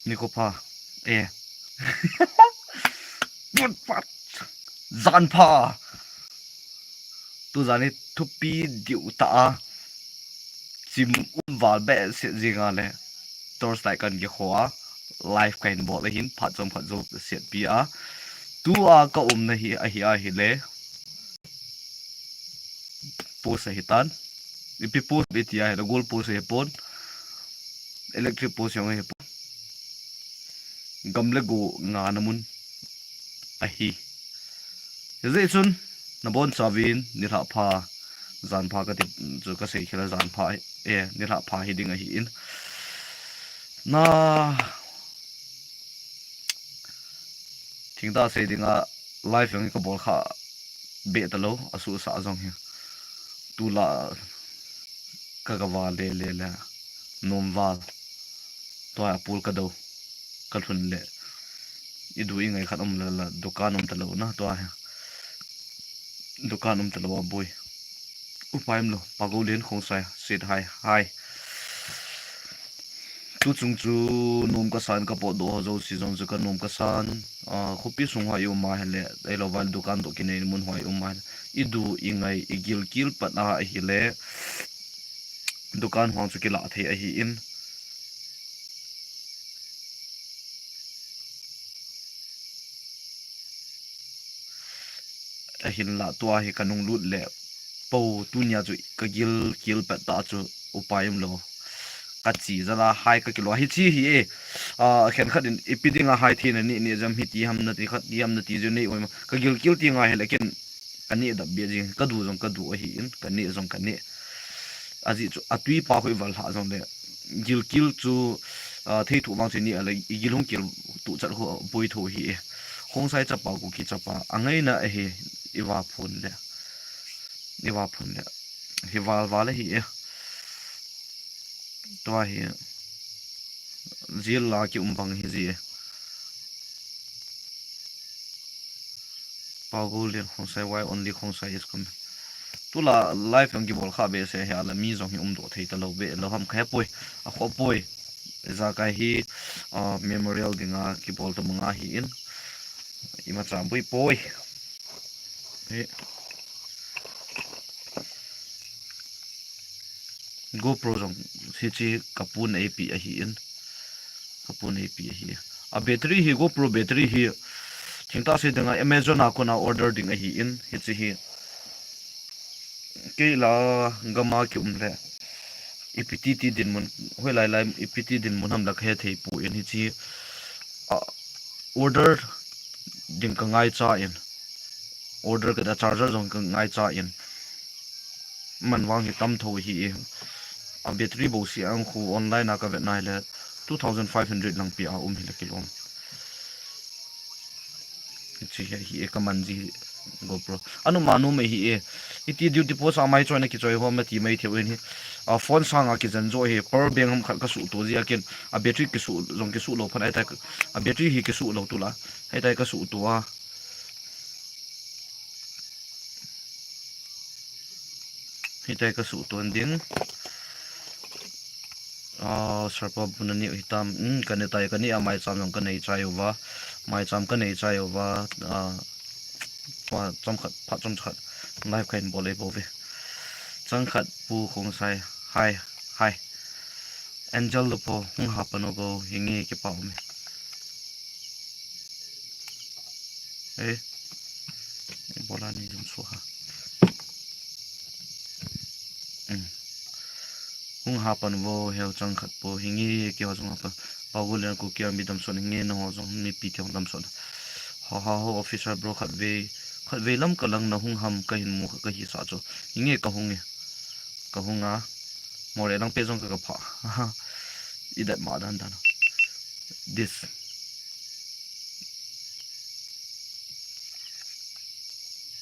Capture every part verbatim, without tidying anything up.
Nikho pha. Eh. Put pat. Jan pha. Tujan hi thupi diu ta a. Chim um val behseh jing a le. Torch light kan kikho a. Live kahin bol ahin phat chomkhat jou setpi a. Tua ka umna hi ahi ahile. Post ahitan. Ipi post be tia hile goal post ahipon. Electric post jong ahipon. Gam le go ngahna mun ahi. Hijeh chun nabonchauvin nilhah pha, jan pha kati chu kasei khel a jan pha, eh, nilhah pha hiding ahin. Na, thingtah sei dinga live jong hi kabol kha be talou, asuhsah jong hi. Tulai ka, kaval le, le, le. Nom val. Tua apul kadou. Kalhun le. Idu ingai khat um le la, dukan um talou na, tua hi. Dukan um talou aboi. Upai umlou, Pa Goulen Khongsai, sit hai, hai. Tuchung chu nom kasan, kapotdoh ho jouse jong chu kanom kasan. Ah, khopi sung ho i um a hile, ahilou vale dukan toh kinei mun ho i um a hile. Idu ingai, igilkel pat a ahile. Dukan ho chu kilah thei ahin. Ahinla tua hi kanung lut le. Po tunia chu kagilkel pat ta chu upai umlou. Kachi jala hai kakilo. Hichi hi e. Ah, khenkhat in ipi dinga hai thei nani, ni jam hiti ham nati khat, ti ham nati jong nei oi ma. Kagilkel ti ngai hile ken. Kaneh dap be jing. Kadu jong kadu ahin. Kaneh jong kaneh. Ajeh chu atui pa khu ival lhah jongle. Gilkel chu, ah, thei thu vang chu ni a le, igil hung kel tuchat khu boi tho hi e. Khongsai chapa, Kuki chapa, angaina ahi, iva phun le. Iva phun le. Hi val val ahi e. Tua hi. Jil la ki um bang hi ji e. Pa Goulen Khongsai, why only Khongsai is coming? Tulai live jong kibol kha behseh hi a la mi jong hi umdoh thei talou be lou ham kahepoi, akhopoi. Ijakai hi, ah, memorial dinga kibol ta manga hi in. Imacha boi poi. He. GoPro jong hichi kapun eipeh ahin. Kapun eipeh ahi. A battery hi, GoPro battery hi. Thingtah sei dinga Amazon a kona order ding ahin. Hichi hi. Kei la gam a ki um le. Ipi titi dinmun, hoilai lai ipi ti dinmun ham la kahe thei poi hichi. Ah, order ding kangaicha in. Order kati a charger jong kangaicha in. Man vang hi tam tho hi e. A battery bou si ang khu online a kavet nai le two thousand five hundred lang pi a um hi le kilom. Chi hi hi e kaman ji GoPro. Anu manu mai hi e. Iti duty post a mai choi na kichoi hom na ti mai theu in hi. A phone sanga kijen jo hi power bank ham khat kasuh to ji a ken. A battery kisuh jong kisuh lou phan ai tai. A battery hi kisuh lou tulai. Ai tai kasuh to a. Hitai kasuh ton ding. Ah, sarpa bu nani hitam. Hmm, kane tai kane a maicham jong kanei chai uva. Maicham kanei chai uva. Ah, pa chomkhat, phat chomkhat. Live kahin bol ei bou ve. Changkhat Pu Khongsai. Hai, hai. Angel Lupo, hung hapan uvo, hinge kipa ume. Eh, bola ni jom suha. Hmm. Hung hapan uvo, heu Changkhat Pu, hinge kiho jong hapan. Pa Goulen Kuki a mi damsot, hinge naho jong mipi te hung damsot. Ha ha ho officer bro khatvei, khatvei lam kalang na hung ham kahin mu kha kahisah chu. Hinge kahung e. Kahung a. More lang pe jong ka kapha. Idet ma dan dan. This.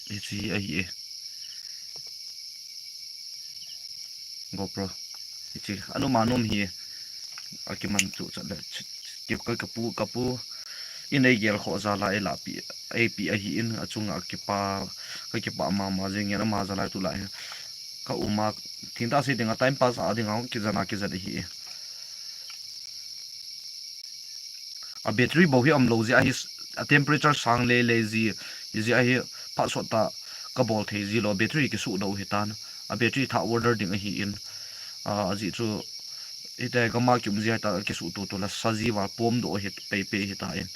Hichi ahi e. GoPro. Hichi. Anu manu hi. Akiman chu chat le. Ki ka kapu, kapu. Inei gel kho jala ei lapi. Eipi ahin. Achunga kipa. Kakipa mama jing in ama jala tulai. Ka uma. Thingtah sei dinga time pass a dinga kijana kijat ahi e. A battery bou hi umlou jeh ahi, a temperature sang lele ji, jeh ahi phat sot tah kabol thei ji lou, battery kisuh lou hitan. A battery thah order ding ahin. A, ajeh chu, hitia gam a kium jeh a kisuh tutu la sa ji val pom doh hi pei pei hitan.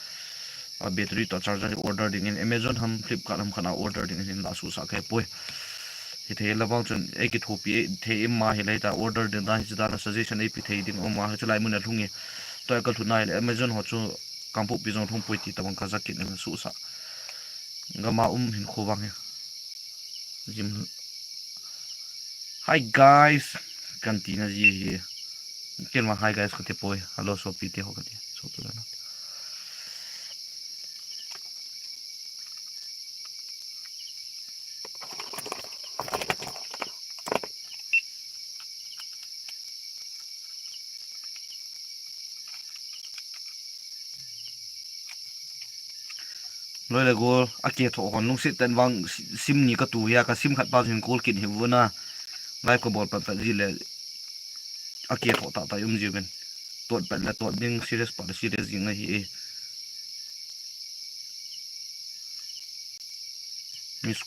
A battery toh charger hi order dingin Amazon ham Flipkart ham khat a order dingin hin la suhsah kahi poi. Hithei la vang chun ei kithopi thei ima hile hitia order ding dan hiche dan a suggestion eipe thei ding um a hichu lai mun a lhung e. Tua kalhun a hile Amazon ho chu Kangpokpi jong lhung poi ti tabang kaja kit in suhsah. Gam a um hinkho vang hi. Jim. Hi guys. Kantina ji hi. Ken vang hi guys kati poi. Hello sopi te ho kati. Sopi la na. Loi le gol, akeh thoh hon lungset tah in vang si-, sim ni katu hia, ka sim khat pa hin call kit hi vuna. Live kabol pat pat ji le, akeh thoh tah tah um ji uvin. Tot pat le tot ding, serious pat le serious ding ahi e. Miss,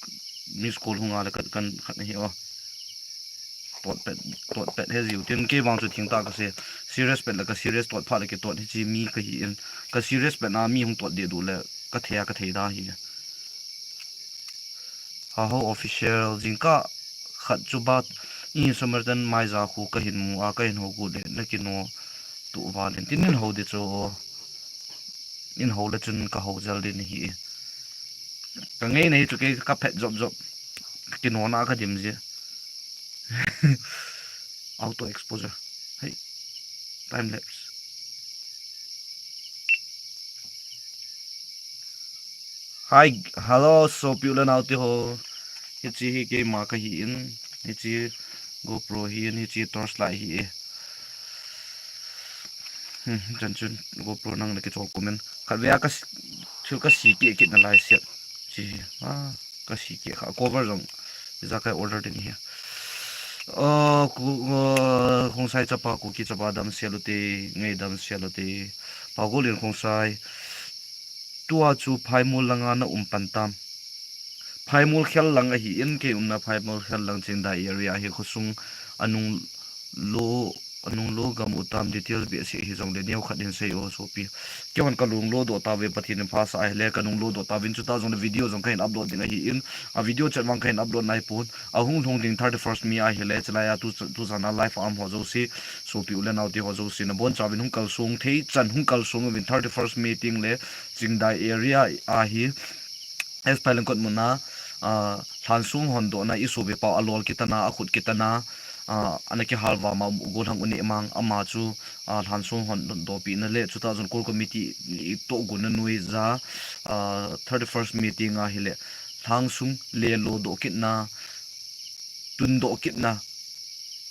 miss call hung a le kan, kan khat ahi o. Tot pet, tot pet he jiu tin kei vang chu thing tah kasei. Serious pet le ka serious, tot phat le kitot hiche mi kahin. Ka serious pet na mi hung tot deh duh le kathei a kathei da hi. Haho official jingkah khat chu bat in Samaritan maiza khu kahin mu a kahin ho gu le nakino tuh val in tin in ho di chu. In ho le chun kaho jel din ahi. Ka ngeina hi chu kei kaphet jop jop. Kinona kadim ji. Auto exposure. Hei. Time lapse. Hi, hello, sopi u le nao te ho. Hiche hi keima kahin. Hiche GoPro hin, hiche torch light hi e. Hmm, chan chun GoPro nang le kichol kumin. Khatvei a ka si-, thil ka si keh kit nalai siat. Chi hi. Ah, ka si keh kha. Cover jong. Ijakai order ding hi. Oh, ku, oh, Khongsai chapa, Kuki chapa, damsel u te, ngaidam sel u te. Pagol in Khongsai. Tua chu Phaimol langa na um pan tam. Phaimol khel lang ahin, kei umna Phaimol khel lang Chingdai area hi khosung anung lo, anung lo gam u tam details behseh hijongle neo khat hin sei o sopi. Keihon ka lunglo doh tauve Pathen in phasah ahile ka nunglo doh tauvin chuta jongle video jong kahin upload ding ahin, a video chet vang kahin upload naipon, ahung lhung ding thirty-first May ahile chulai a tu, tu jan a live a um ho jouse, sopi u le nao te ho jouse nabonchauvin hung kalsong thei chan hung kalsong uvin thirty-first May tengle Chingdai area a hi, S. Phailengkot muna, ah, Lhansong hondohna i sopi pau alol kitana, akhut kitana, ah, ana kihal vama golhang u Nehmang ama chu, ah, Lhansong hondohpina le chuta jon core committee i tohgon na nuija, ah, thirty-first May tenga hile Lhansong lelo doh kitna, tundoh kitna,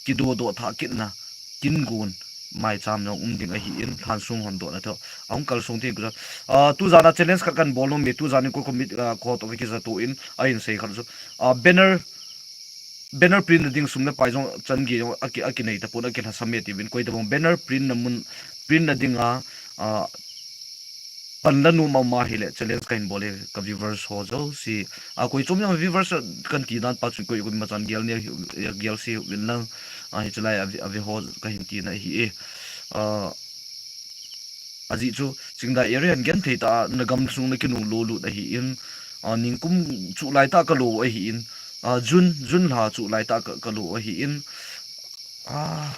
kidodoh thah kitna, kingon, maicham jong um ding ahin, Lhansong hondohna tho. Ahung kalsong thei kha. Ah, tu jana challenge khat kan bol nom e, tu janin core committee, ah, kho toh kija toh in, ahin sei khat chu. Ah, banner, banner print na ding sum le pai jong chan gei jong aki, aki nei tapon, aki lhasam e tiuvin, koi tabang banner print na mun, print na dinga, ah, pan la nom a um ahile challenge kahin bol e ka viewers ho jouse. A koi chom jong viewers kan ti dan pa chun koi, koima chan gel ne, gel se uvin lang. A hichu lai a ve, a ve ho kahin tina ahi e. A, ajeh chu Chingdai area hin genthei tah a na gamsung na kinunglo lut ahin. A, ningkum chu lai tah kalo ahin. A, June, June lha chu lai tah ka, kalo ahin. A,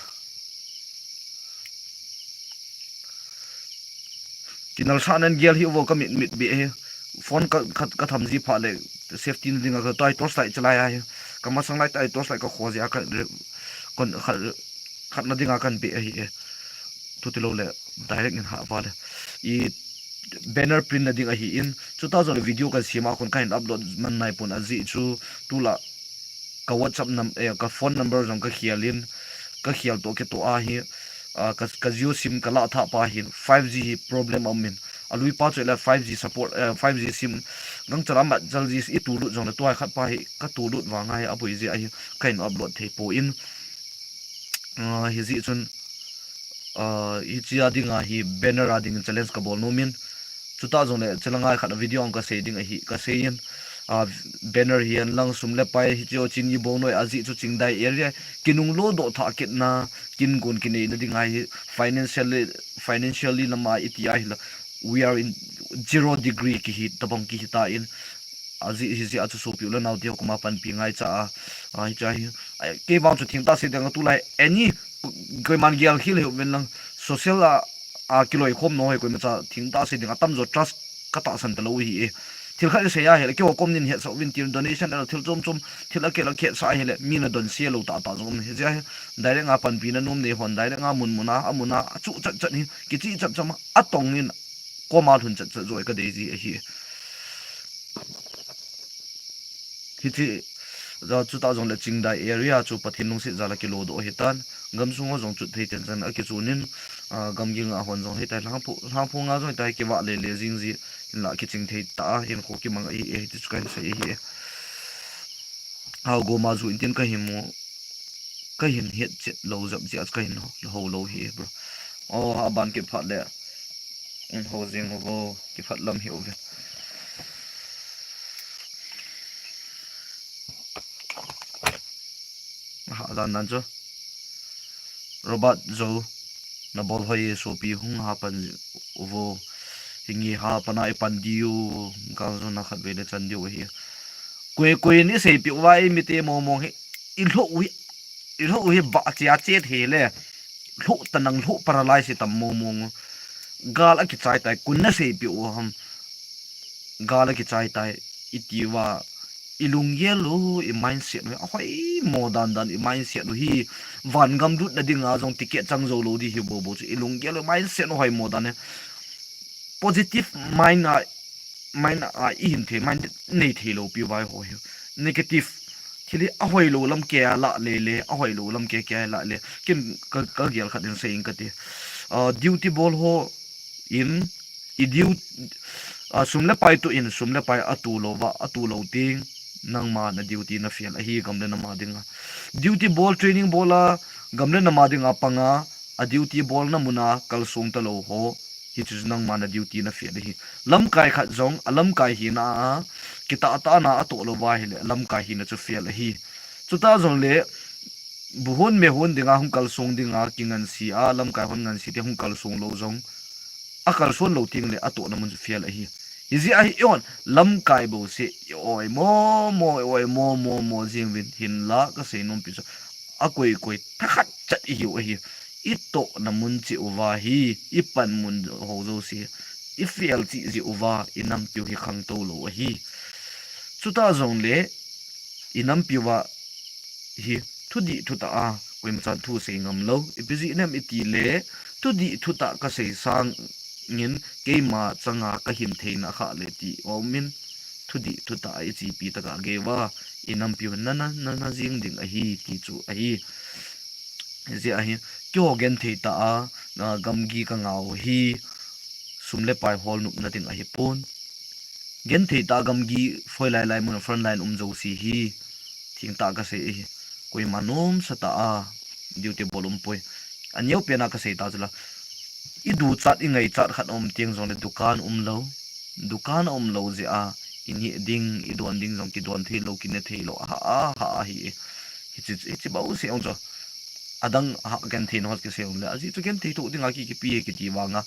Kinalsah nan gel hi uvo ka mit, mit beh hi. Phone ka, ka, ka tham ji phat le safety na dinga ka tai torch light chalai a hi. Ka masang lai tai torch light ka kho ji a ka re-, kon khat, khat na dinga kan beh ahi e. Tuti lou le direct in ha va le. I banner print na ding ahin. Chuta jong video kan siam a kon kahin upload man nai pon ajeh chu tula ka WhatsApp num-, eh, ka phone number jong ka khel in, ka khel toh kitoh ahi, ah, ka, ka Jio sim ka lah thah pa hin five G hi problem a um in, a lui pa chu le five G support, eh, five G sim gangchal a mat chal ji i tulut jong le tua khat pa hi ka tulut vang a hi a boi ji ahi kahin upload thei pon, ah, hijeh chun Ah, hichea dinga hi banner a dingin challenge kabol nomin. Chuta jongle, chalanga khat a video ang kasei ding ahi, kasei in. Ah, banner hi anlang sum le pai, hichea chin i bol noi, ajeh chu Chingdai area. Kinung lo doh thah kitna, kin gon kineina dinga hi financially, financially lama iti ahile, we are in zero degree kihi, tabang kihi ta in. Ajeh hijeh a chu sopi u le nao teho koma panpi ngaicha a, ah, hichea hi. Ai, kei vang chu thengtah sei ding a tulai, any, koiman gel khel hih uvin lang, social a, a kiloikhom nau hoi koimacha thengtah sei ding a tamjo trust katahsan talou ahi e. Thil khat isei ahile, keiho kom nin hetsah uvin tin donation a thil chom chom, thil akeh akeh sah ahile, mi nadonse lou tahtah jong um e. Hichea hi, direct a panpina nom nei hon, direct a mun mun a, amun a, achuh chat chat hi, kichih chap chap a, atong in, koma lhun chat chat jo hi kadei ji ahi. Hiche, ja chuta jongle Chingdai area chu Pathen lungset jal a kilodoh ahitan. Gamsung ho jong chutthei ten chan akichun in, ah, gamgi nga hon jong hitia Lhangpho, Lhangpho nga jong hitia kivah lele jing ji, hinla kiching thei tah a, hinkho kimang ahi e, ti chu kahin sei ahi e. Hao goma ju intin kahin mu, kahin hetchet lou jep jeh a kahin hou lou hi, bro. O, aban kiphat le. Hou jing uvo, kiphat lam hih uve. Aha, dan dan chu. Robert Zo, nabol hoi e sopi, hung ha pan uvo. Hinge ha pan a ipan diu, gal jona khatvei le chan diu ahi. Koi koi in iseipeh uva, imite mong mong hi, ilhoh u hi, ilhoh u hi vah che a che thei le, lhoh tanang lhoh paralyze tam mong mong. Gal akichai tai, koin naseipeh u ham. Gal akichai tai, itiuva, ilunggel u, i mindset u, ahoimo dan dan i mindset u hi, vangam lutna dinga jong ticket chang jou lou di hi bobo chu, ilunggel u, mindset u hoimo dan hi. Positive mind a, mind a ihin thei, mind nei thei lou piu vai ho hi. Negative, thil hi ahoilou lam kei a lah le le, ahoilou lam kei kei a lah le. Ken ka, kagel khat in sei ing kati. Ah, duty bol ho in, i diu, ah, sum le pai toh in, sum le pai atoh louva, atoh lou teng, nangma na duty na fail ahi gam le nam a dinga. Duty bol, training bol a, gam le nam a dinga panga, a duty bolna mun a kalsong talou ho, hichu nangma na duty na fail ahi. Lamkai khat jong, a lamkai hina a, kitah tah na atoh louva ahile, lamkai hina chu fail ahi. Chuta jongle, buhon mehon dinga hung kalsong dinga, kingansi a, lamkai hon ngansi te hung kalsong lou jong, akalson lou teng le atohna mun chu fail ahi. Hijeh a hi eihon lamkai bouseh i oimo mo, i oimo mo mo jing uvin, hinla kasei nompi chu, akoi koi thakhat chat ihiu ahi. Itohna mun cheh uva hi, ipanmun ho jouse, i fail cheh jeh uva, i nampiu hi khangtou lou ahi. Chuta jongle, i nampiu a hi thudih thutah a, koimachan thu sei ngam lou. Ipi jeh inem itile, thudih thutah kasei sangin keima changa kahin theina khah le ti aumin, thudih thutah a ichepi tah a gei uva, i nampiu nana, nana jing ding ahi, ti chu ahi. Hijeh a hi, keiho genthei tah a, gamgi kangah u hi, sum le pai holnopna ding ahipon. Genthei tah a gamgi foilai lai mun a front line um jouse hi, thengtah a kasei ahi. Koima nomsa tah a duty bol umpoi. Aneopen a kasei ta chula, i duchat, i ngaichat khat aum teng jongle dukan umlou. Dukan aumlou jeh a, i neh ding, i don ding jong kidon theilou, kine theilou, aha, aha, ahi e. Hiche, hiche bouseh jong chu, adang aha genthei na hot kisei um le, ajeh chu genthei thoh dinga ki, kipi e kiti vanga,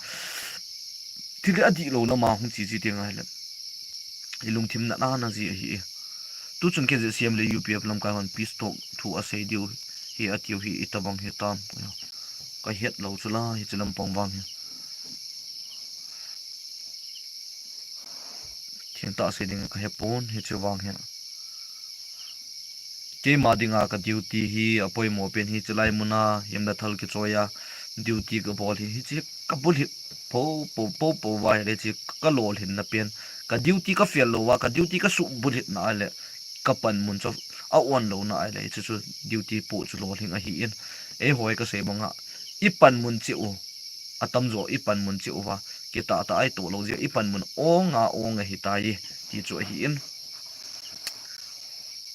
thil adihlou lama hung che che teng ahile, i lungthim nat nana ji ahi e. Tuchung KZCM le UPF lamkai hon peace talk thu asei diu hi atiu hi itobang hitam, kahet lou chula, hiche lampang vang hi. Thengtah sei ding kahepon, hiche vang hi. Keima dinga ka duty hi apoimo pen hi, chulai muna himna thal kichoi a duty kabol hi, hiche kabulhit po, po, po, po uva ahile hiche kalolhinna pen, ka duty ka fail louva, ka duty kasuh bulhitna ahile, kapanmun chu a-on louna ahile, hiche chu duty poh chu lolhing ahin. Eiho hi kasei banga, ipanmun cheh u, atamjo ipanmun cheh uva, kitah tah a itoh lou jeh a ipanmun ong a ong ahitai, ti chu ahin.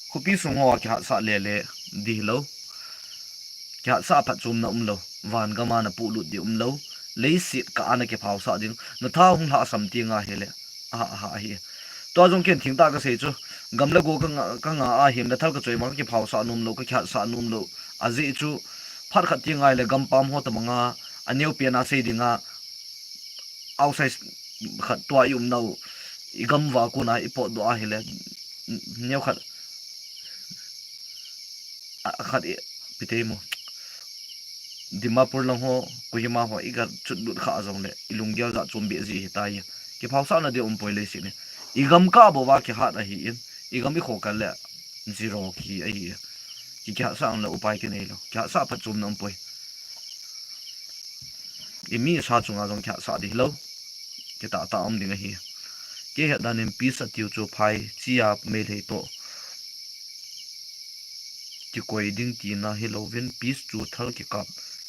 Khopi sung hoa kihatsah lele dihilou, kihatsah phatchomna umlou. van gam a na puhlut ding um lou, leiset kah a na kiphaosah ding, na tha hung lhahsam teng ahile, aha, aha, ahi. Tua jong ken thengtah kasei chu, gam le go ka nga, ka nga a hin, na thal ka choi vang ka kiphaosah nom lou, ka kihatsah nom lou, ajeh chu, phat khat teng ahile gampam ho tabang a, aneo pen a sei ding a, outside khat tua i umnau, i gam va kona i potdoh ahile, neo khat, a, khat i, pitei mo. Dimapur lang ho, Kohima ho, i ga chutlut kha jongle, i lunggel jat chom be ji hitai. Kiphaosahna ding umpoi leiset hi. I gam kah bou va kihat ahin, i gam i kho kah le, zero ki ahi. Ki, kihatsah le upai kinei lou. Kihatsah phatchomna umpoi. I mi sa chunga jong kihatsah ding hilou. Kitah tah um ding ahi. Kei het dan in peace atiu chu phai chia Meitei toh kikoi ding tina hilouvin, peace chu thal kikap,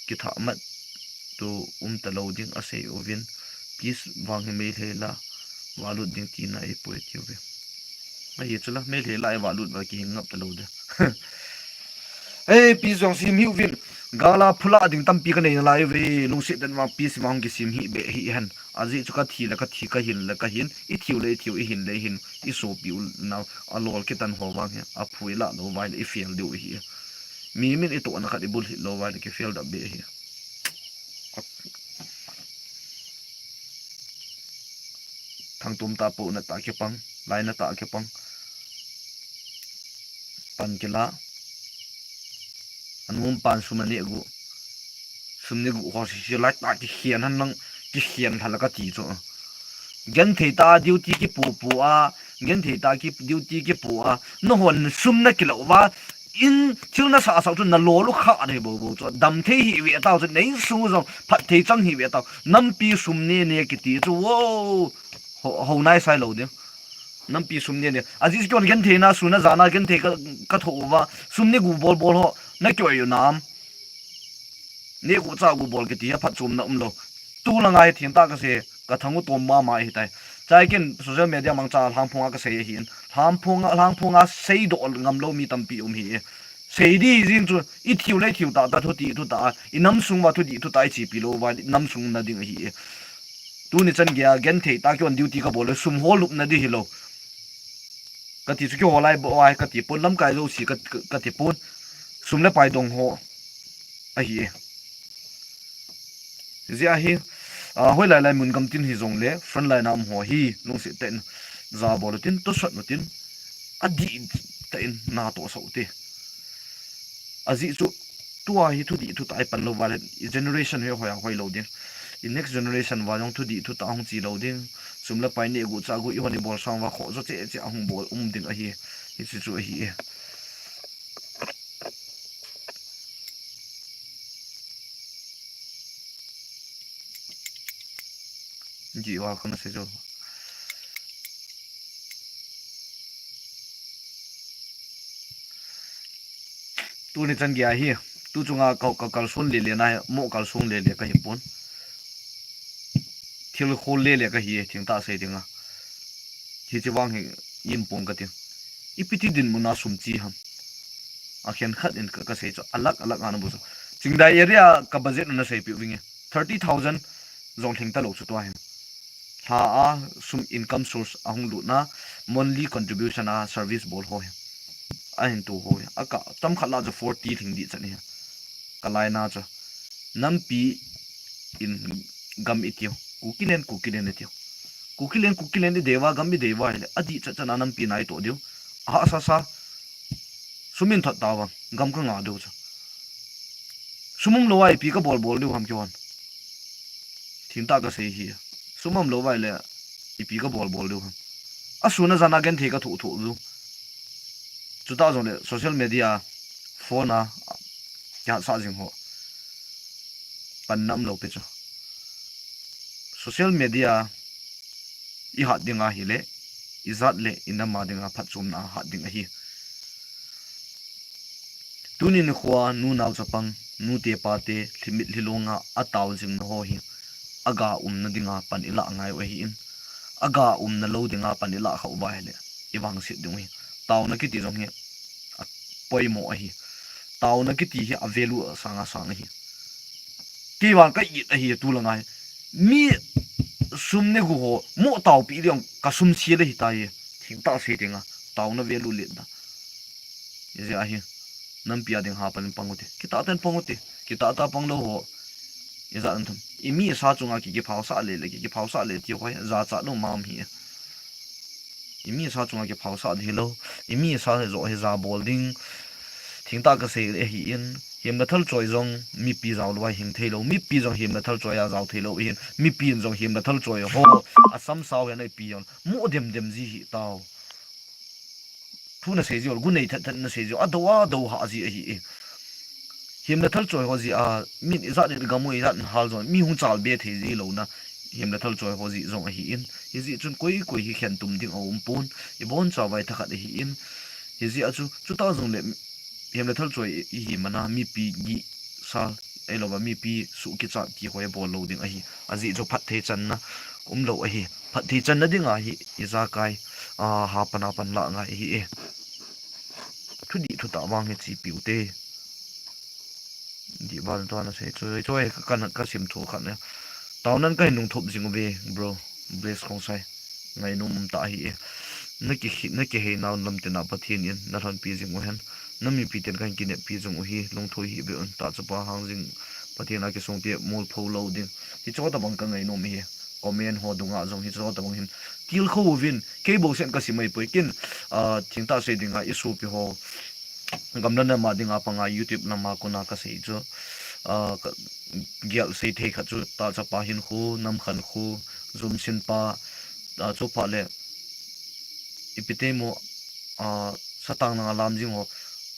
kithah mat tu um talou ding asei uvin, peace vang hi Meitei la valut ding tina ipui tiu ve. Ahi chu la, Meitei la i valut va kihing ngap talou de. Ei, peace jong sem hih uvin. Gal a phula ding tampi ka nei nalai uve. Lungset den vang peace vang kisem hih be hih hen. Ajeh chu ka thi le ka thi, ka hin le ka hin. I thiu le i thiu, i hin le i hin. I sopi u na, a lol kitan ho vang hi. A phu i lah lou vai le i fail diu hi. Mi min i tohna khat i bul hih lou vai le ki fail dap be hi. Thangtum ta po na ta kipang, lai na ta kipang. Pan kila. Anum pan sum ane gu. Sum ne gu ho si si lai ta kikhen han lang kikhen lha la ka ti chu. Genthei ta duty kipu pu a, genthei ta ki duty kipu a. Na hon sum na kilo va, in thil na sa sa chu na lol u kha de bo bo chu. Dam thei hi ve tau chu, nei su jong phat thei chang hi ve tau. Nampi sum ne ne kiti chu, wo. Ho, ho nai sai lou ding. Nampi sum ne ne. Ajeh chu kon genthei na su na ja na genthei ka, ka tho va. Sum ne gu bol bol ho. Na kyo yu nam. Ne gu cha gu bol kiti hi phatchomna um lou. Tu langa hi thengtah kasei, ka thang u tom mama ahitai. Chai ken social media mangcha lhangphong a kasei ahin. Lhangphong a, lhangphong a seidoh ngam lou mi tampi um hi. Sei di jing chu, i thiu le thiu tah tah, thu ti thu tah a, i nam sung va thu ti thu tah a i chepi lou va, i nam sung na ding ahi. Tuni chan gei a genthei ta ki on duty ka bol le sum ho lupna di hilou. Ka ti chu kihol lai bo ai ka ti pon, lamkai jouse ka, ka, ka ti pon. Sum le pai dong ho ahi e. Hijeh a hi, a, hoilai lai mun gam tin hijongle, front line a um ho hi, lungset tah in, ja bol utin, tosot utin, adih tah in, na tohsah ute. Ajeh chu, tua hi thudih thutah i pan lou va le, i generation hi hoi a hoi lou ding. I next generation va jong thudih thutah hung chi lou ding. Sum le pai neh gu chah gu i hon i bol sang va khoh jo cheh cheh a hung bol um ding ahi. Hichu chu ahi e. Ji wa khun a se jo. Tuni chan gei a hi, tu chunga ka, ka kalson le le na, mo kalson le le ka hi pon. Thil khol le le ka hi, thengtah sei dinga. Hiche vang hi, im pon ka ti. Ipi ti dinmun a sum chi ham. A khen khat in ka, ka sei chu, a lakh, a lakh a na bu chu. Chingdai area ka budget na sei pi vinge. Thirty thousand jong lhing ta lou chu tua hin. Lha a sum income source a hung lut na, monthly contribution a service bol ho hi. A hin tu ho hi. A ka tam khat la chu forty lhing di chan hi. Ka lai na chu. Nampi in gam i tiu. Kuki len, Kuki len i tiu. Kuki len, Kuki len i dei va, gam i dei va hi le. A di chan chan a nampi nai to diu. A ha sa sa. Sum in thot ta va. Gam ka nga diu chu. Sum um lou a ipi ka bol bol diu ham ki hon. Thengtah ka sei hi. Sum um lou vai le ipi ka bol bol diu ham. A sun a jan a genthei ka thoh thoh diu. Chutah jongle social media, phone a, kihat sah jing ho. Panna um lou pi chu. Social media i hat ding ahi le, i jat le i nam a dinga phatchomna a hat ding ahi. Tuni nikho a nu nao chapang, nu te pa te, lhimit lhilong a a tao jing na ho hi, a ga umna dinga pan i lah ngai u ahi in, a ga umna lou dinga pan i lah khah u va hi le, i vangset ding u hi. Taona kiti jong hi, a poimo ahi. Taona kiti hi a value a sang a sang ahi. Kei vang ka it ahi tu langa hi. Mi sum ne gu ho, mo tao pi liang ka sum si le hi ta ye. Thing ta se tinga, tao na ve lu le da. Ije ahi. Nampi a ding ha pan pang u te. Kita ten pang u te. Kita ta pang lo ho. Ija an thum. I mi sa chunga ki ki phau sa le le, ki ki phau sa le ti ho, ja cha no mam hi. I mi sa chunga ki phau sa di lo. I mi sa zo hi ja bol ding. Thing ta ka sei le hi in. Him le thal choi zong, mipi zau lua hing thei lo. Mipi zong him le thal choi a zau thei lo. Hin, mipi in zong him le thal choi ho. A sam sau hen ai pi yon. Mu dem dem ji hi tao. Thu na sei ji ol, gu nei that that na sei ji ol. A do a do ha ji ahi e. Him le thal choi ho ji a, min i zat in gam u i zat in hal zong. Mi hung chal be thei ji lo na. Him le thal choi ho ji zong ahi in. Hi ji chun koi koi hi khen tum ding a um pon. I bon cha vai tha khat ahi in. Hi ji a chu, chu ta zong le Him le thal choi i hi mana mipi gi sa, ei lo ba mipi su ki chat ki hoi bol lo ding ahi. A ji chu phat thei channa um lo ahi. Phat thei channa ding ahi, i za kai, a, ha pana pan la ngai ahi e. Thu di thu ta vang hi chi piu te. Di bal to na sei choi, choi ka, ka, ka sim thu khat ne. Tao nan ka hin nung thop jing ve, bro. Bless kong sai. Ngai nung um ta ahi e. Na ki khi, na ki hei nau lam te na Pathian in, na lhon pi jing u hen. Na mipi ten kan kinep pi jong u hi, lungthoi hi be un, ta chapa hang jing, Pathian a kisung te mol pho lo ding. Hi cho ta bang ka ngai nom hi, comment ho dunga jong hi cho ta bang hin. Til kho uvin, kei bo sen ka si mai poi kin, a, thing ta sei dinga i su pi ho. Gam le nam a dinga panga YouTube lama kona ka sei chu, a, ka, gial sei thei khat chu, ta chapa hin khu, nam khan khu, zum sin pa, a, chu pa le, ipi te mo, a, satang nang alam jing ho,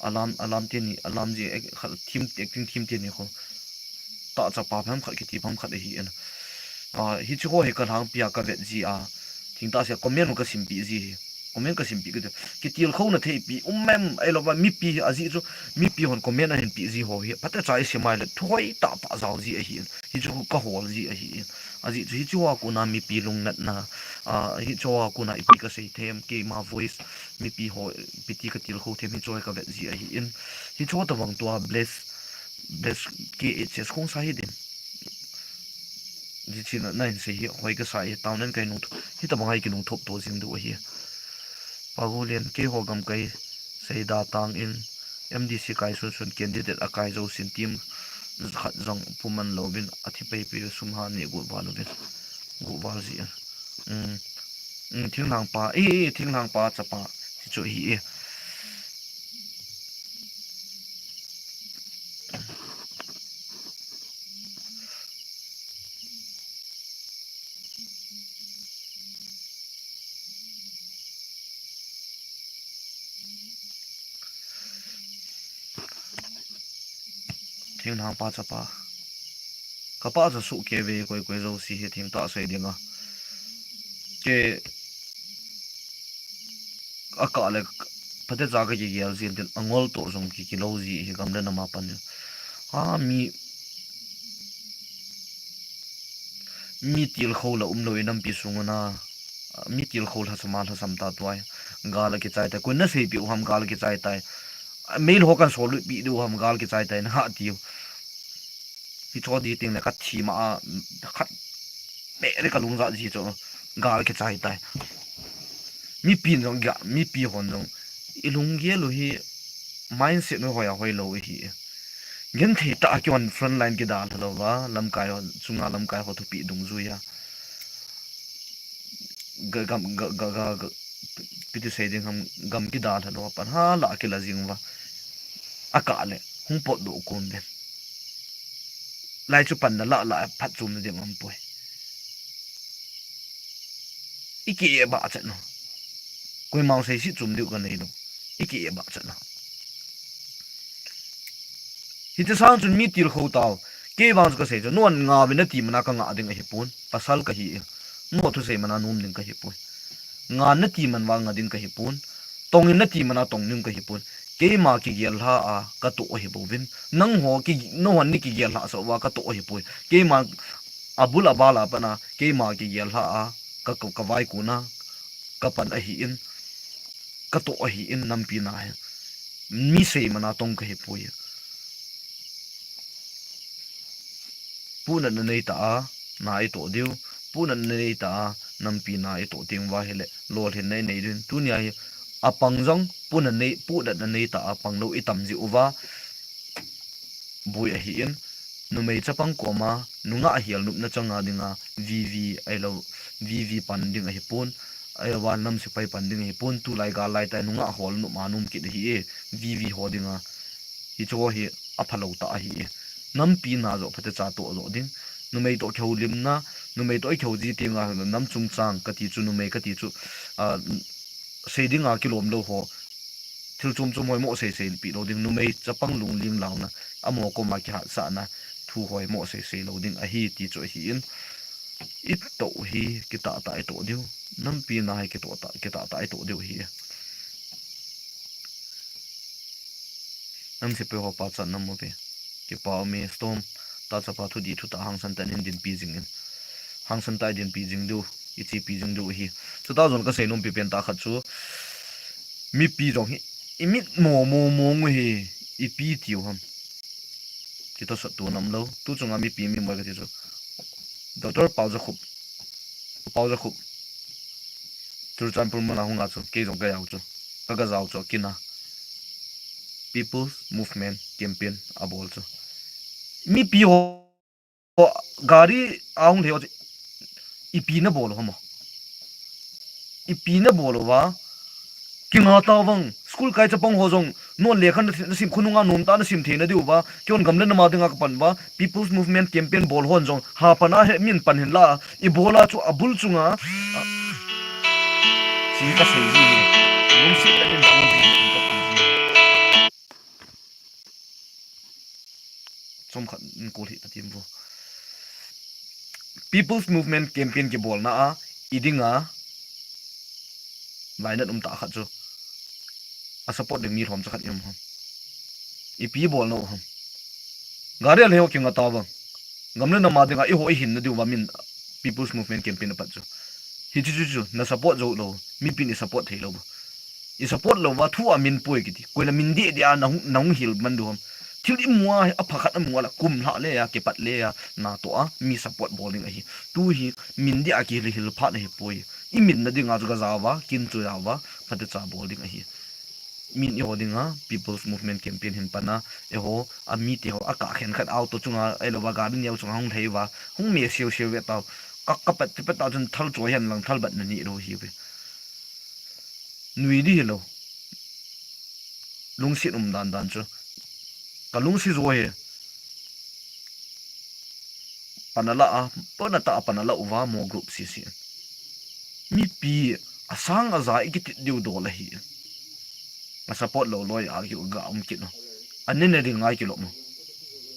alam, alam te ni, alam ji, ek, khat, thim, acting thim te ni ho. Ta chapa pham khat, kiti pham khat ahi en. A, hi chu ho hi ka lhang pia ka vet ji a. Thing ta se comment ka sim pi ji hi. Comment ka sim pi ka ti. Ki til kho na thei pi, um mem, ai lo ba mipi a ji chu, mipi hon comment a hin pi ji ho hi. Pate cha i si mai le, thu hoi ta pa zau ji ahi en. Hi chu ka hol ji ahi en. A ji chu hi chu a kona mipi lungnatna, a, hi chu a kona ipi ka sei them, keima voice, mipi ho, ipi ti ka til kho them, hi chu ka vet ji ahi in. Hi chu ta vang tua bless, bless K H S kong sa hi din. Ji chi na, na hin sei hi, hoi ka sa hi, tao nen kai nung, hi ta vang ai ki nung thop to jing du ahi. Pagu lian, kei ho gam kai, sei da tang in, M D C kai sun sun candidate a kai zo sin team khat zong puman lo vin a thi pei pei sum ha ni gu val lo vin. Gu val ji in. Um, um, thinglhang pa, e, e, thinglhang pa chapa, si chu hi e. Thinglhang pa chapa. Ka pa cha su ke ve koi koi zo si he thing ta sei dinga. Ke a ka le pate cha ka ki gel zin tin angol to zong ki ki lo ji hi gam le nama pan. Ha mi Mi til kho la um lo i nampi sung una. Mi til kho la sama la sam ta tuai. Gal a kichai tai. Kun na sei pi u ham gal a kichai tai. Mail ho kan sol lut pi du ham gal kichai tai na ha tiu. Hi cho di ting le ka thi ma a khat. Me re ka lung za ji cho. Gal kichai tai. Mipi jong ga, mipi hon jong. I lung ge lu hi mindset nu hoi a hoi lo hi. Gen thei ta ki on front line ki dal lo va, lamkai ho, chunga lamkai ho thupi dungjuia. Ga, gam, ga, ga, ga, ga, piti sei ding ham gam ki dal lo, pan ha la ki la jing va. A ka le, hung pot do kum den. Lai chu pan na la la phat chum na ding am poi. I ki e ba chat no. Koi mau sei si chum diu ka nei lo. I ki e ba chat no. Hiti sang chun mi til kho tau. Kei vang chu ka sei chu, nuan nga ve na ti mana ka nga ding ahi pun. Pasal ka hi. Nu thu sei mana num ding ka hi pun. Nga na ti man vang nga ding ka hi pun. Tong in na ti mana tong ding ka hi pun. Keima ki gel ha a ka to ahi bo vin. Nang ho ki, no hon ni ki gel ha so va ka to ahi pun. Keima abul abala pana, keima ki gel ha a ka, ka, ka vai kuna, ka pan ahi in, ka to ahi in nampi na he. Mi sei mana tong ka hi pui. Punat na nei ta a, na i toh diu. Punat na nei ta a, nampi na i toh ding uva ahile, lolhin na i nei diu. Tunia hi, a pang jong, punat nei, punat na nei ta a, pang lou i tam ji uva. Bui ahi in, numei chapang koma, nungah hial nupna changa dinga, V V ai lou, V V pan ding ahi pon, ai lou van lam sipai pan ding ahi pon, tulai gal lai tai nungah hol nup ma num kit ahi e, V V ho dinga. Hichu hi a phalou ta ahi e. Nampi na jo phatecha toh jo ding. Numei toh kihoulimna, numei toh i kihou ji tenga nam chungchang kati chu, numei kati chu, a, sei dinga kilom lou ho. Thil chom chom hoi mo sei sei pi lou ding, numei chapang lungling launa, amo koma kihatsahna, thu hoi mo sei sei lou ding ahi ti chu ahi in. I toh hi kitah tah i toh diu. Nampi na hi kitah tah, kitah tah i toh diu ahi. Nam sipai ho pachat na mo pe. Kipa mi storm. Ta chapa thu di thu ta hangsan tah in dinpi jing in. Hangsan tah in dinpi jing diu. I chepi jing diu ahi. Chuta jong ka sei nom pi pen tah khat chu. Mipi jong hi. I mit mo mo mo mo hi. Ipi tiu ham. Kitosot tu nam lou. Tu chunga mipi mi mo ka ti chu. Doctor Pau Jakhup. Pau Jakhup. Churachandpur muna hung a chu, kei jong ka jao chu. Ka ga jao chu, kina. People's Movement Campaign a bol chu. Mipi ho, gari a hung lhei ho chu, ipi na bol u ham o. Ipi na bol uva. Kinga ta vang, school kai chapang ho jong, non lekha na sim khonunga nom ta na sim thei na diu va, keion gam le nam a dinga ka pan va, People's Movement Campaign bol hon jong, ha pan a he min pan hin la, i bol a chu a bul chunga, a, chi ka sei ji hi, lungset a din kong ji hi ka pu ji. Chomkhat in kol hi ta tim vo. People's Movement Campaign kibolna a, i dinga, lainat um tah khat chu. A support ding mi lhom chakhat i um ham. Ipi bolna u ham. Gari a lhei ho kinga ta vang. Gam le nam a dinga i ho i hinna diu va min People's Movement Campaign a pat chu. Hichu chu chu, na support jou lou, mipin i support thei lou. I support lou va thu a min poi kiti. Koila min deh deh a na hung, na hung hil man diu ham. Thil i mu a, a pha khat a mu a la, kum lha le a, kipat le a, na toh a, mi support bol ding ahi. Tu hi, min deh a kihil hil phat ahi poi. I min na dinga chu ka jao va, kin chu jao va, phatecha bol ding ahi. Min i ho dinga, People's Movement Campaign hin pan a, eiho, a mi te ho, a kah khen khat auto chunga, ei lou va, gari neo chunga hung lhei va, hung me siu siu ve tau. Ka, ka pat, pat tau chun thal chu hian lang thal bat na ni lou hi ve. Nui di hi lou. Lungset um dan dan chu. Ka lungset jo hi. Pan a la a, pan a ta a pan a la uva mo group sisi. Mipi a sang a ja i kitit diu dol ahi. A support lou loi a ki ga um kit no. A ne ne ding ngai kilo mo.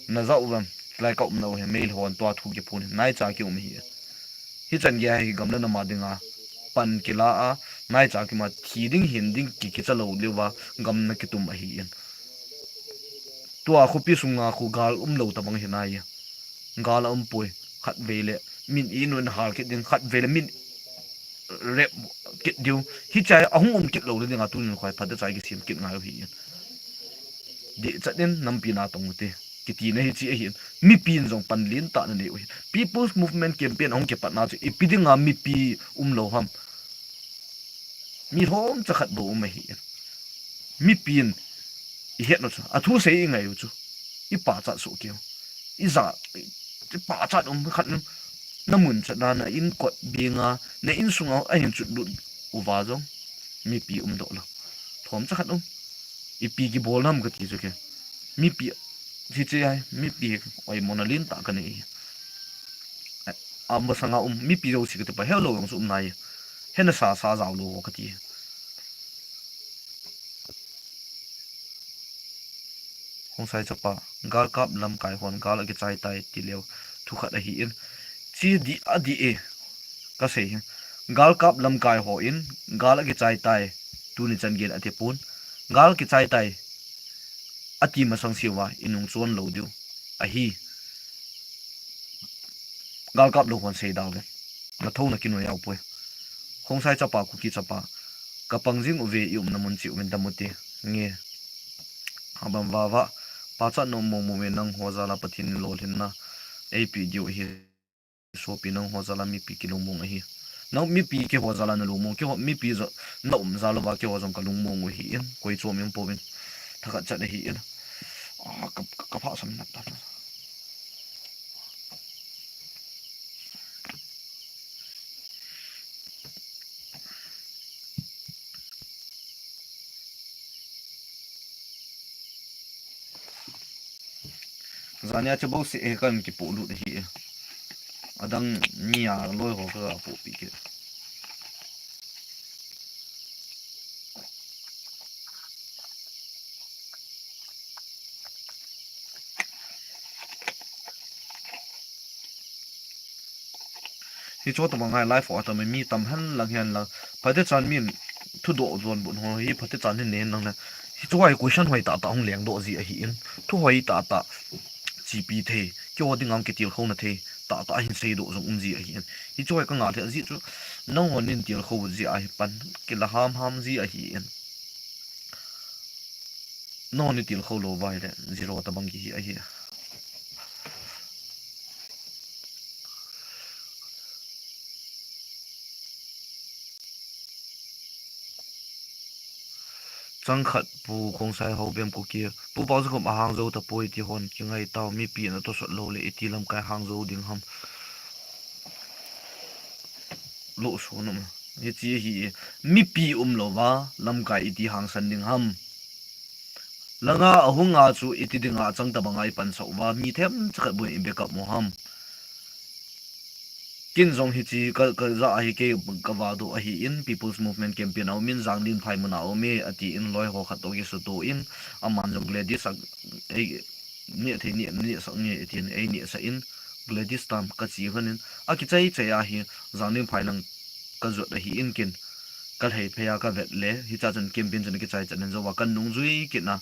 Na ja uvam, lai ka um na u he, mail hon tua thu ki phun, nai cha ki um hi. Hi chan gei hi gam le nam a dinga pan kila a, nai cha ki ma thi ding hin ding ki kicha lou liu va, gam na kitum ahi in. Tua khopi sunga khu gal um lou ta bang hi nai. Gal a um poi, khat vei le, min i nun hal kit ding, khat vei le min rep kit diu. Hi chai a hung um kit lou le dinga tunin khoi phat chai ki sim kit ngai u hi in. Di chat in nampi na tong u te. Kiti na hi chi ahi in. Mipi in jong pan lin ta na nei u hi. People's Movement Campaign a hung kipat na chu ipi dinga mipi um lou ham. Mi lhom cha khat bou um ahi. Mipi in i het no chu, a thu sei i ngai u chu. I pachat soh keu. I ja, i pachat um khat um. Na mun chat na, na in kot binga, na in sunga a hin chut lut uva jong. Mipi um doh lou. Lhom cha khat um. Ipi kibol nam ka ti chu ke. Mipi, chi chi ai, mipi, oi mo na lin ta ka nei. A, masanga um, mipi jouse kati pa, hello jong chu um nai. Hena sa, sa jao lou kati. Khongsai chapa, gal kap lamkai hon, gal a kichai tai ti leu, thu khat ahi in. Chi di a di e, ka sei hi. Gal kap lamkai ho in, gal a kichai tai, tuni chan gei a ti pon. Gal kichai tai, a ti masang siu va, i nung chon lou diu. Ahi. Gal kap lou hon sei dau ve. Na tho na kinoi au poi. Khongsai chapa, Kuki chapa. Ka pang jing uve i umna mun cheh uvin dam u te. Nge. Habam vava. Pachat na um mo mo ve nang ho jal a Pathen in lolhinna. Eipi diu hi. Sopi nangho jal a mipi kilungmong ahi. Nang mipi keiho jal a nalungmong, keiho mipi jong naum jal uva keiho jong kalungmong u ahi in, koi chom um pouvin. Thakhat chat ahi in. Ah, ka, ka, ka pha sam nat ta. Jania che bou si e kan kipolut ahi e. Adang nia loi ho ka popi ke. Hichu tabang hi live ho atam mi tam hen lang hen lang. Phatechan min thudoh jon bun ho hi phatechan hin nen lang na. Hichu hi question hoi tah tah hung lengdoh ji ahi in. Thu hoi tah tah. Chipi thei. Keiho dinga kitilkhouna thei. Tah tah hin seidoh jong um ji ahi in. Hichu hi ka ngah lheh ji chu. Nangho nin tilkhou ji ahi pan. Kila ham ham ji ahi in. Nangho nin tilkhou lou vai le. Zero tabang kihi ahi. Changkhat Pu Khongsai Haobem Kuki. Pu Paojakhom ahang jou tapoi ti hon kingai tao, mipi na tosot lou le iti lamkai hang jou ding ham. Lo sunum. Hichi hi mipi umlouva lamkai iti hangsan ding ham. Langa ahunga chu iti dinga achang tabanga ipansah uva, mi themcha khat bou in i backup mo ham. Kin jong hichi ka, ka ja ahi, kei ka vado ahi in, People's Movement campaign a um in, Janglinphai muna um e, ati in, loi ho khat toh kisuto in, aman jong Gladys a, ei, neh thei, neh, nehsah nge, ati in, ei nehsah in, Gladys tam ka chi hon in, akichai chai ahi, Janglinphai lang ka jot ahi in kin, ka lhei phei a ka vet le, hicha chun campaign chun kichai chan in jouva, ka nungjui kit na,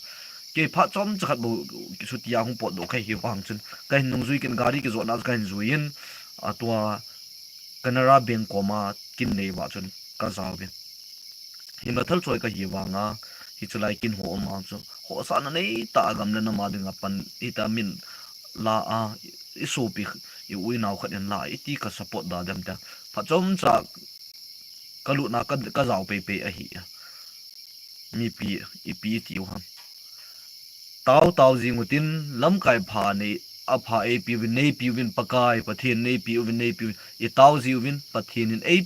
kei phat chomcha khat bou, kisuti a hung potdoh ka hi vang chun, ka hin nungjui kin gari kijotna chu ka hin jui in, atua Canara Bank koma kin nei va chun ka jaovin. Hima thal choi ka hi vanga, hichu lai kin ho um a chu. Ho sa na nei ta gam le nam a dinga pan, hita min la a, i sopi, i u i nao khat in la, iti ka support da dem ta. Phat chomcha ka lutna ka, ka jao pei pei ahi. Mipi, ipi tiu ham. Tao tao jing utin, lamkai pha nei, apha eipi uvin, neipi uvin, Pakai, Pathen, neipi uvin, neipi uvin, i tao ji uvin, Pathen in ei